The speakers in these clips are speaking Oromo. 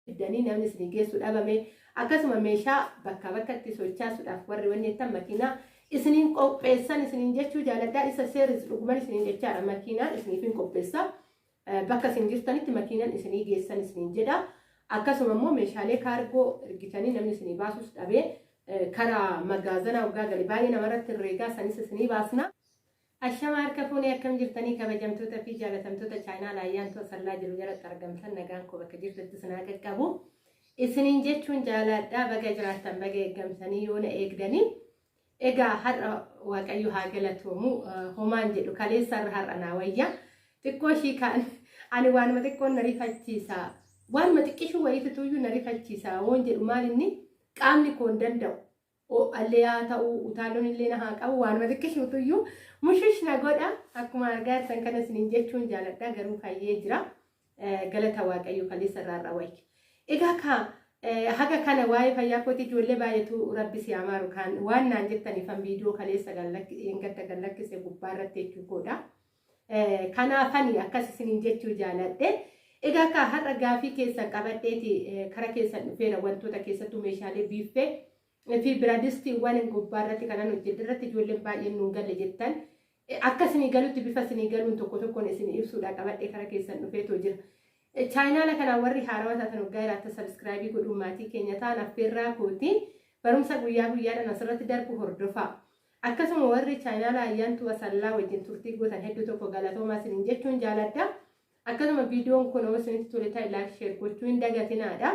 Fiddanii namni isinii geessu dhabame, akkasuma meeshaa bakkaa bakkatti sochaasuudhaaf warri wanni jettan makiinaa isiniin qopheessan isiniin jechuu jaaladhaa. Isa seeris dhuguman isiniin jechaadha, makiinaan isiniif hin qopheessa, bakka isin jirtanitti makiinaan isinii geessan isiniin jedha. Akkasuma immoo meeshaalee kaargoo ergitanii namni isinii baasus dhabee karaa magaazanaa waggaa gale baay'ee namarratti herreegaa sanis isinii baasna. Ashama harka fuunee, akkam jirtanii kabajamtoota fi jaalatamtoota chaayinaala Ayyaantuu Asallaa jiru jalatti argamtan? Nagaan koo bakka jirtatti isin haa qaqqabu. Isiniin jechuun jaaladha. Baga jiraattan, baga eeggamtanii yoona eegdanii. Egaa har'a Waaqayyo haa galatoomu, homaan jedhu, kaleessa irra har'a naa wayya. Xiqqoo ishii kaan ani waanuma xiqqoon na rifachiisa. Waanuma xiqqishuu wayiitutuyyuu na rifachiisa. Woon jedhu maal, inni qaamni koo hin danda'u. Ho'allee haa ta'u, utaalloon illee na haa qabu, waanuma xiqqishuutuyyuu mushush na godha. Akkuma argaa jirtan kana isiniin jechuun jaaladha, garuu fayyee jira. Galata Waaqayyo, kaleessa irraa har'a wayya. Egaa kaa haga kana waa'ee fayyaa kootii ijoollee baay'eetu rabbi si amaaru kan waan naan jettaniifan viidiyoo kaleessa gadda gallakkise gubbaa irratti jechuu koodha. Kanaafani akkas isiniin jechuu jaaladhe. Egaa kaa har'a gaafii keessan qabadheeti kara keessan dhufeera. Wantoota keessattuu meeshaalee biiffee fi biradistiiwwan gubbaa irratti kanan hojjedhe irratti ijoolleen baay'een nuun galle jettan, akka isinii galutti bifa isinii galuun tokko tokkoon isinii ibsuudha qabadhee kara keessan dhufeetoo jira. Chaayinaala kanaan warri haarawaa taatan waggaa jiraattan subscribe godhuun maatii keenya ta'an affeerraa kooti. Barumsa guyyaa guyyaadhaan asirratti darbu hordofaa. Akkasuma warri chaayinaala Ayyaantuu Asallaa wajjin turtii gootan hedduu tokko galatoomaa isiniin jechuun jaaladha. Akkasuma viidiyoon kun yoo isinitti tole ta'e like, share gochuu hin dagatinaadha.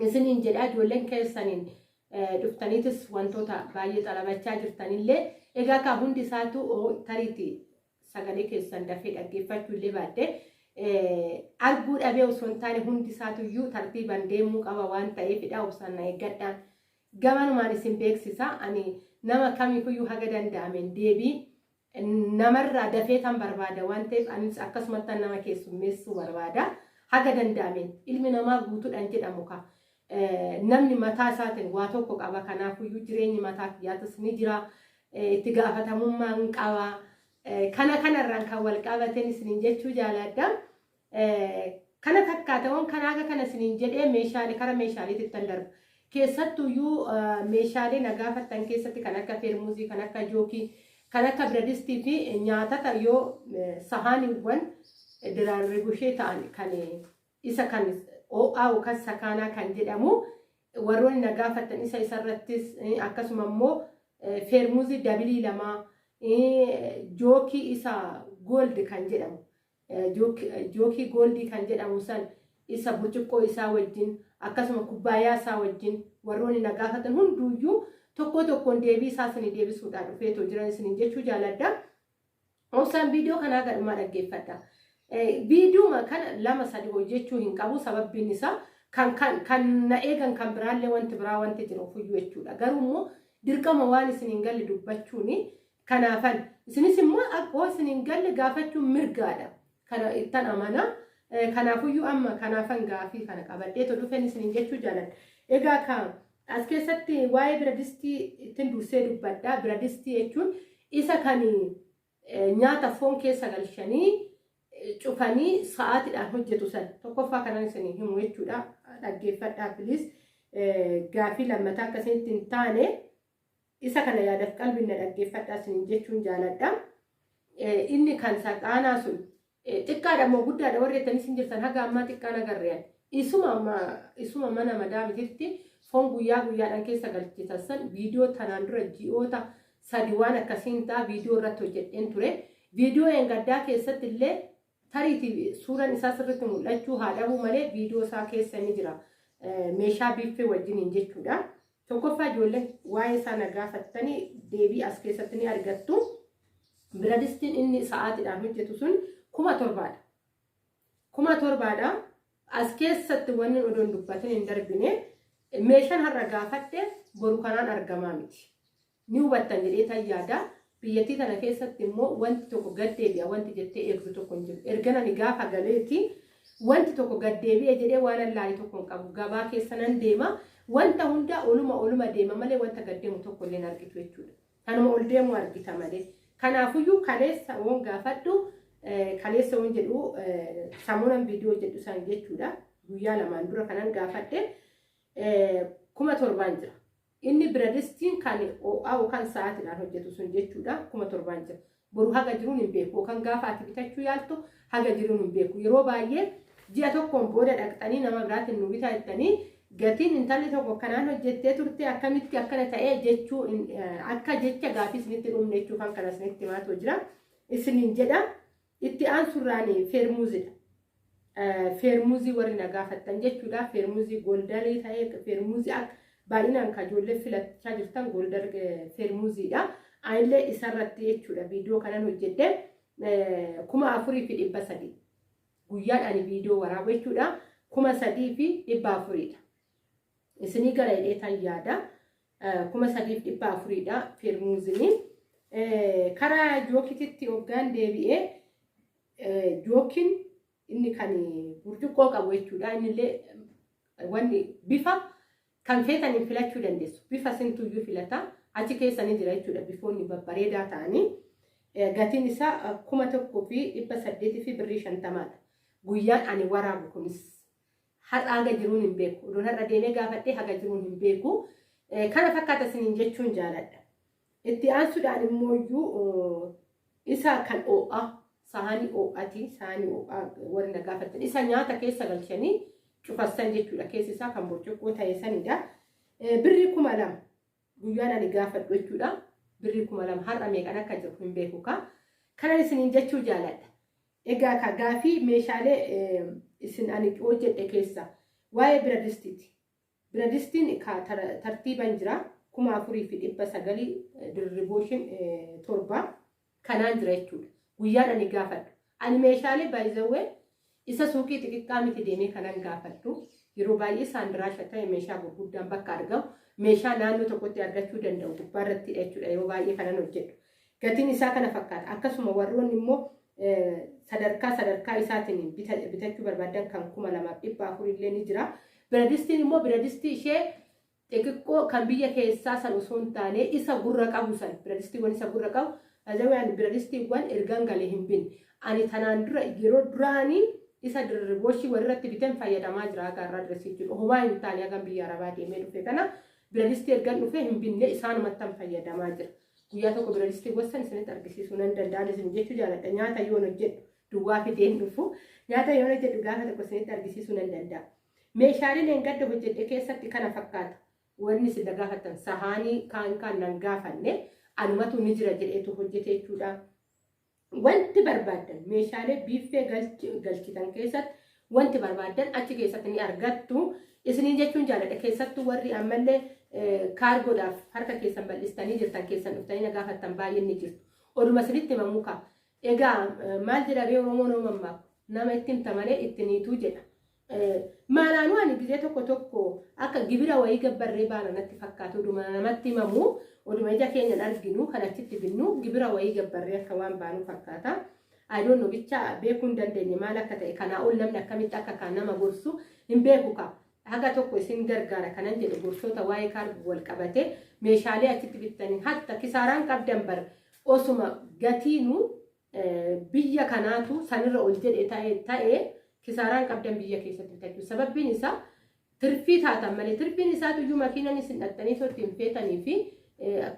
Isiniin jedha, ijoolleen keessaniin dhuftaniitis wantoota baay'ee xalabachaa jirtanillee, egaa kaa hundi isaatu tariitii sagalee keessan dafee dhaggeeffachuu illee baadhee arguu dhabee osoo hin taane, hundi isaatu iyyuu tartiiban deemuu qaba waan ta'eefidha, obsaan na eeggadhaan. Gamanumaan isin beeksisa, ani nama kamiifuyyuu haga danda'ameen deebii namarraa dafee tan barbaada waan ta'eef, anis akkasumatti nama keessummeessuu barbaada. Haga danda'ameen ilmi namaa guutuudhaan jedhamu ka namni mataa isaatiin waa tokko qaba, kanaafuyyuu jireenyi mataa kiyyaatis ni jira, itti gaafatamummaan qaba. Kana kanarraan kan wal qabateen isiniin jechuu jaaladha. Kana fakkaatawwan kana haga kana isiniin jedhee meeshaalee kara meeshaaleetti tan darba. Keessattuyyuu meeshaalee na gaafattan keessatti kan akka feermuzii, kan akka jookii, kan akka biradistii fi nyaatata yoo sahaaniiwwan diraarri bushee ta'an kan isa kan ho'aa yookaan sakaanaa kan jedhamu warroonni na gaafattan isa isarrattis, akkasuma immoo feermuzii dabilii lamaa, jookii isa gold kan jedhamu, jookii gold kan jedhamu san isa burcuqqoo isaa wajjin, akkasuma kubbaayyaa isaa wajjin warroonni na gaafatan hunduuyyuu tokko tokkoon deebii isaa isinii deebisuudhaan dhufeetoo jiran isiniin jechuu jaaladha. Obsaan viidiyoo kanaa gadhumaa dhaggeeffadha. Viidiyuma kana lama sadi hojjechuu hin qabu, sababbiin isaa kan kan kan na eegan kan biraallee wanti biraa wanti jiru ofuyyuu jechuudha. Garuu immoo dirqama waan isin hin galle dubbachuuni kanaafan isinis immoo akkoo isin hin galle gaafachuun mirgaadha. Kana ittan amana. Kanaafuyyuu amma kanaafan gaafii kana qabadheetoo dhufeen isiniin jechuu jaaladha. Egaa ka as keessatti waa'ee biradistii ittiin dursee dubbadha. Biradistii jechuun isa kan nyaata foon keessa galchanii cufanii sa'aatiidhaan hojjetu san tokkoffaa kanan isinii himu jechuudha. Dhaggeeffadhaa please. Gaafii lammataa akkasinitti hin taane isa kana yaadaf qalbiin na dhaggeeffadhaa isiniin jechuun jaaladha. Inni kan saqaanaa sun xiqqaadha moo guddaadha warri jettanii isin jirtan, haga ammaa xiqqaan agarreen. Isuma mana madaamititti foon guyyaa guyyaadhaan keessa galchitan san viidiyoo tanaan dura ji'oota 3 waan akkasiin ta'a viidiyoo irratti hojjedheen ture. Viidiyoo eengaddaa keessatti illee tariitii suuraan isaa sirriitti mul'achuu haa dhabuu malee viidiyoo isaa keessa ni jira. Meeshaa biiffee wajjiniin jechuudha. Tokkoffaa ijoolleen waa'ee isaa na gaafattanii deebii as keessatti ni argattu. Biradistiin inni sa'aatiidhaan hojjetu sun 7,000dha. 7,000dha. As keessatti wanni odoon dubbatin hin darbine, meeshaan har'a gaafadhe boru kanaan argamaa miti. Ni hubattan jedhee tan yaada. Biyyattii tana keessatti immoo wanti tokko gad deebi'a wanti jettee eegdu tokko hin jiru. Ergan ani gaafa galeeti wanti tokko gad deebi'e jedhee waan allaale tokko hin qabu. Gabaa keessa nan deema. Wanta hundaa oluma oluma deema malee wanta gad deemu tokko illee hin argitu jechuudha. Kanuma ol deemu argita malee. Kanaafuyyuu kaleessa woon gaafadhu, kaleessa woon jedhu samuunan viidiyoo jedhu san jechuudha. Guyyaa 2n dura kanan gaafadhe 7,000 jira. Inni biradistiin kan ho'aa yookaan sa'aatiidhaan hojjetu sun jechuudha 7,000 jira. Boru haga jiruun hin beeku yookaan gaafa ati bitachuu yaaltu haga jiruun hin beeku. Yeroo baay'ee ji'a tokkoon booda dhaqxanii nama biraatiin nu bitaa jettanii gatiin intalli tokko kanaan hojjettee turte akkamitti akkana ta'ee jechuu akka jecha gaafii isinitti dhumne jechuu kan kana isinitti himaatu jira. Isiniin jedha. Itti aansurraan feermuuzidha. Feermuuzii warri na gaafattan jechuudha. Feermuuzii goldarii ta'ee feermuuzii akka baay'inaan kan ijoollee filachaa jirtan goldar feermuuziidha. Anillee isarratti jechuudha viidiyoo kanan hojjedhe 4,300. Guyyaan ani viidiyoo waraabu jechuudha 3,400dha. Isinii gara hidheetan yaada. 3,400dha feermuuziin. Karaa jookititti hoggaan deebi'ee jookiin inni kan burcuqqoo qabu jechuudha. Innillee wanni bifa kan feetaniin filachuu dandeessu. Bifa sintuyyuu filata. Achi keessa ni jira jechuudha bifoonni babbareedaa ta'anii. Gatiin isaa 1,800 fi birrii 50dha. Guyyaan ani waraabu kunis har'a haga jiruun hin beeku. Oduun har'a deemee gaafadhee haga jiruun hin beeku. Kana fakkaata isiniin jechuun jaaladha. Itti aansuudhaan immoo iyyuu isa kan ho'aa saanii ho'aati. Saanii ho'aa warri na gaafatan isa nyaata keessa galchanii cufassan jechuudha. Keessi isaa kan burcuqqoo ta'e sanidha. Birrii 2,000 guyyaan ani gaafadhu jechuudha. Birrii 2,000 har'a meeqan akka jiru hin beeku kaa. Kanan isiniin jechuu jaaladha. Egaa ka gaafii meeshaalee isin ani hojjedhe keessa waa'ee biradistiiti. Biradistiin ka tartiiban jira 4,900 dirribooshin 7 kanaan jira jechuudha. Guyyaan ani gaafadhu. Ani meeshaalee baay'izawwee isa suuqii xixiqqaa miti deemee kanan gaafadhu. Yeroo baay'ee saandiraasha ta'e meeshaa gurguddaan bakka argamu meeshaa naannoo tokkotti argachuu danda'u gubbaarratti jechuudha yeroo baay'ee kanan hojjedhu. Gatiin isaa kana fakkaata. Akkasuma warroonni immoo sadarkaa sadarkaa isaatiin bitachuu barbaadan kan 2,400 illee ni jira. Biradistiin immoo biradistii ishee xixiqqoo kan biyya keessaa san osoo hin taane isa gurra qabu san biradistiiwwan isa gurra qabu azawaan biradistiiwwan ergan galee hin binne. Ani tanaan dura yeroo duraanii isa dirriboshii walirratti bitan fayyadamaa jira haga irraa diresii jechuudha. Homaa hin taane hagan biyya arabaa deemee dhufe kana biradistii ergan dhufe hin binne isaanumattan fayyadamaa jira. Guyyaa tokko biradistii gosan isinitti argisiisuu nan danda'an isin jechuu jaaladha. Nyaata yoon hojjedhu duwwaa fideen dhufu nyaata yoon hojjedhu gaafa tokko isinitti argisiisuu nan danda'a. Meeshaaleen engadda hojjedhe keessatti kana fakkaata. Wanni isin na gaafattan sahaanii kaan kaan nan gaafanne anumatu ni jira jedheetu hojjete jechuudha. Wanti barbaaddan meeshaalee biiffee galchitan keessatti wanti barbaaddan achi keessatti ni argattu. Isiniin jechuun jaaladha. Keessattuu warri ammallee kaargoodhaaf harka keessan bal'istanii jirtan keessan dhuftanii na gaafattan baay'een ni jirtu. Oduma isinitti himamuu kaa. Egaa maal jedha ree Oromoo nama mammaaku? Nama itti himta malee itti niituu jedha. Maalaanuu ani gizee tokko tokko akka gibira wayii gabbarree baana natti fakkaatu oduma namatti himamu oduma ija keenyan arginu kan achitti binnu gibira wayii gabbarree akka waan baanuu fakkaata. I don't know bicha beekuu hin dandeenye maal akka ta'e kanaa ol namni akkamitti akka kaan nama gorsu hin beeku ka. Haga tokko isin gargaara kanan jedhe gorsoota waa'ee kaargoo wal qabate meeshaalee achitti bittanii hatta kisaaraan qabdan bar osuma gatiinu biyya kanaatu sanirra ol jedhe ta'e kisaaraan qabdan biyya keessatti bitachuu. Sababbiin isaa tirfii taatan malee tirfiin isaatu iyyuu makiinan isin dhattanii osoo ittiin feetanii fi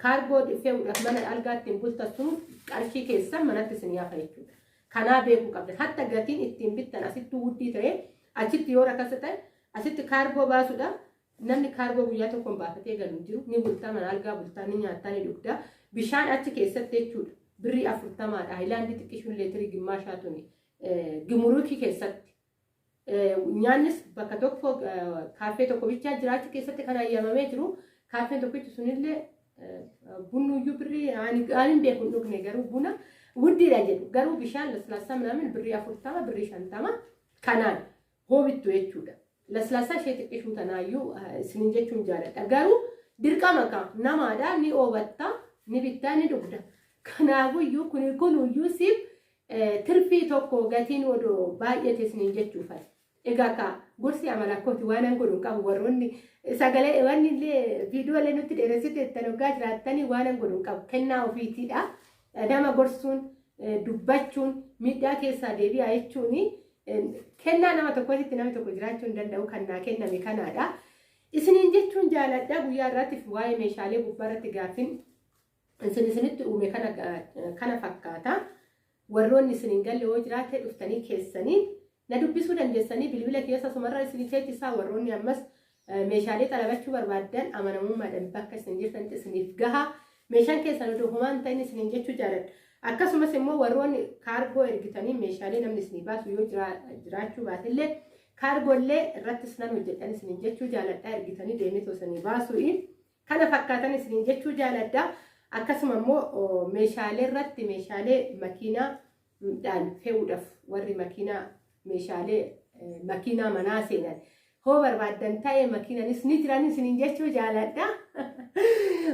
kaargoo fe'uudhaaf mana algaa ittiin bultan sun qarshii keessan manatti isin yaafa jechuudha. Kanaa beekuu qabdan. Hatta gatiin ittiin bittan asitti wuddii ta'e achitti yoo rakasa ta'e asitti kaargoo baasuudhaaf namni kaargoo guyyaa tokkoon baafatee galu hin jiru. Ni bultaa mana algaa bultaa ni nyaattaa ni dhugdaa. Bishaan achi keessatti jechuudha. Birrii 40dha. Haayilaandii xiqqishuun leetirii gimmaashaa tuni gimuruukii keessatti. Nyaannis bakka tokko kaaffee tokko bichaa jira achi keessatti kan hayyamamee jiru. Kaaffeen tokkichi sunillee bunnuyyuu birrii ani hin beeku hin dhugne garuu buna guddiidha jedhu. Garuu bishaan laslaassaa minaamin birrii 40 birrii 50 kanaan hoobittu jechuudha. Laslaassaa ishee xiqqishuu tanaayyuu isiniin jechuun jaaladha. Garuu dirqama ka namaadha ni oobatta ni bittaa ni dhugda. Kanaafuyyuu kun kunuyyuu siif tirfii tokko gatiin odoo baay'ate isiniin jechuufan. Egaa ka gorsi amala kooti waan an godhu hin qabu warroonni sagalee wanni illee viidiyoo illee nutti dheeressite jettan hoggaa jiraattanii waan an godhu hin qabu kennaa ofiitiidha. Nama gorsuun dubbachuun miidhaa keessaa deebi'aa jechuun Kennaa nama tokkotti namni tokko jiraachuu hin danda'u kan naa kenname kanaadha. Isiniin jechuun jaaladha guyyaa irratti waa'ee meeshaalee gubbaa irratti gaaffiin isin isinitti uume kana fakkaata. Warroonni isin hin galle yoo jiraate dhuftanii keessanii na dubbisuu dandeessanii bilbila keessa sumarra isin teechisaa warroonni ammas meeshaalee xalabachuu barbaaddan amanamummaadhaan bakka isin jirtanitti isiniif gaha. Meeshaan keessan odoo homaa hin ta'in isiniin jechuu jaaladha. Akkasumas immoo warroonni kaargoo ergitanii meeshaalee namni isinii baasu yoo jiraachuu baatellee kaargoollee irrattis nan hojjedhan isiniin jechuu jaaladha ergitanii deemee isinii baasu'i. Kana fakkaatan isiniin jechuu jaaladha. Akkasuma immoo meeshaalee irratti meeshaalee makiinaadhaan fe'uudhaaf warri makiinaa meeshaalee makiinaa manaa seenan hoo barbaaddan ta'e makiinanis ni jiran isiniin jechuu jaaladha.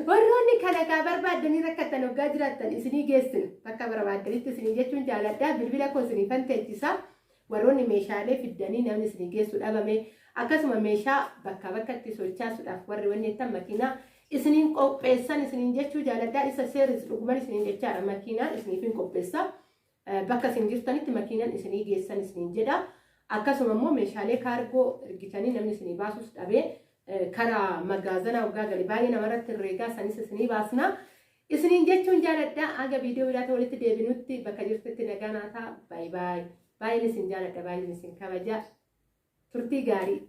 Warroonni kana kaa barbaaddanii rakkatan hoggaa jiraattan isinii geessina bakka barbaaddanitti isiniin jechuun jaaladha. Bilbila koo isiniifan teechisa. Warroonni meeshaalee fiddanii namni isinii geessu dhabame akkasuma meeshaa bakkaa bakkatti sochaasuudhaaf warri wanni jettan makiinaa isiniin qopheessan isiniin jechuu jaaladha. Isa seeris dhuguman isiniin jechaadha. Makiinaan isiniif hin qopheessa. Bakka isin jirtanitti makiinaan isinii geessan isiniin jedha. Akkasuma immoo meeshaalee kaargoo ergitanii namni isinii baasus dhabee karaa magaazanaa waggaa gale baay'ee namarratti herreegaa sanis isinii baasna. Isiniin jechuun jaaladha. Haga viidiyoo biraatti walitti deebinutti bakka jirtutti nagaa naa ta'a. Baay baay. Baay'een isin jaaladha. Baay'een isin kabaja. Turtii gaarii.